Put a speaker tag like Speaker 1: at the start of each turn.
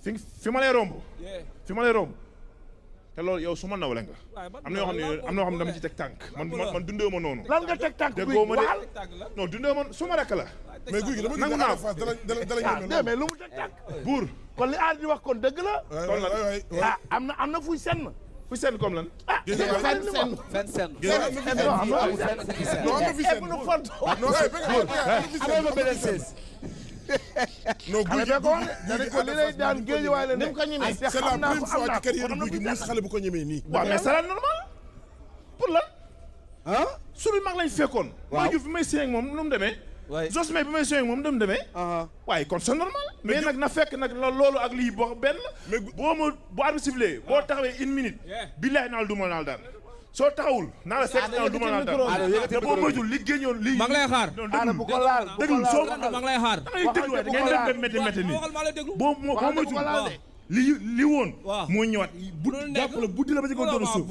Speaker 1: fi ma lay romb. fi ma lay romb. te loolu yow su ma nawle nga. am na yoo xam ne dama ci teg tànk man dundee ma noonu.
Speaker 2: lan nga teg tànk guy
Speaker 1: waal non dundee ma su ma rek la.
Speaker 3: mais guy gi dama nangu naa
Speaker 2: dala mais lu mu teg tànk.
Speaker 1: buur
Speaker 2: kon li aar di wax kon dëgg la.
Speaker 1: kon lan
Speaker 2: am na fuy senn.
Speaker 1: fuy senn comme lan.
Speaker 4: fen sen
Speaker 3: non guy gi
Speaker 2: ko li lay daan géej waay la ne ko ñemee
Speaker 3: c'est la première fois ci carrière guy gi mu gis xale bu ko ñemee nii.
Speaker 1: waaw mais c'est normal pour lan. suñu mag lañ fekkoon. waaw ju fi may séy ak moom nu mu demee. Jos mais bi may séy ak moom nu mu demee. waaye kon c'est normal. mais nag na fekk nag loolu ak lii boo benn. mais bu arbitre sifflé boo taxawee une minute. billahi naal duma naal daan. soo taxawul naa la fekk naal duma naal daan. te boo moytuwul li génñoon lii.
Speaker 4: maa ngi lay xaar.
Speaker 2: bu ko laal
Speaker 1: déglu soo
Speaker 4: maa ngi lay xaar.
Speaker 1: da ngay déglu waaye da ngeen dem métti métti nii. boo moytuwul li woon. moo ñëwaat bu jàpp la buddi la ba ci kaw doon suuf.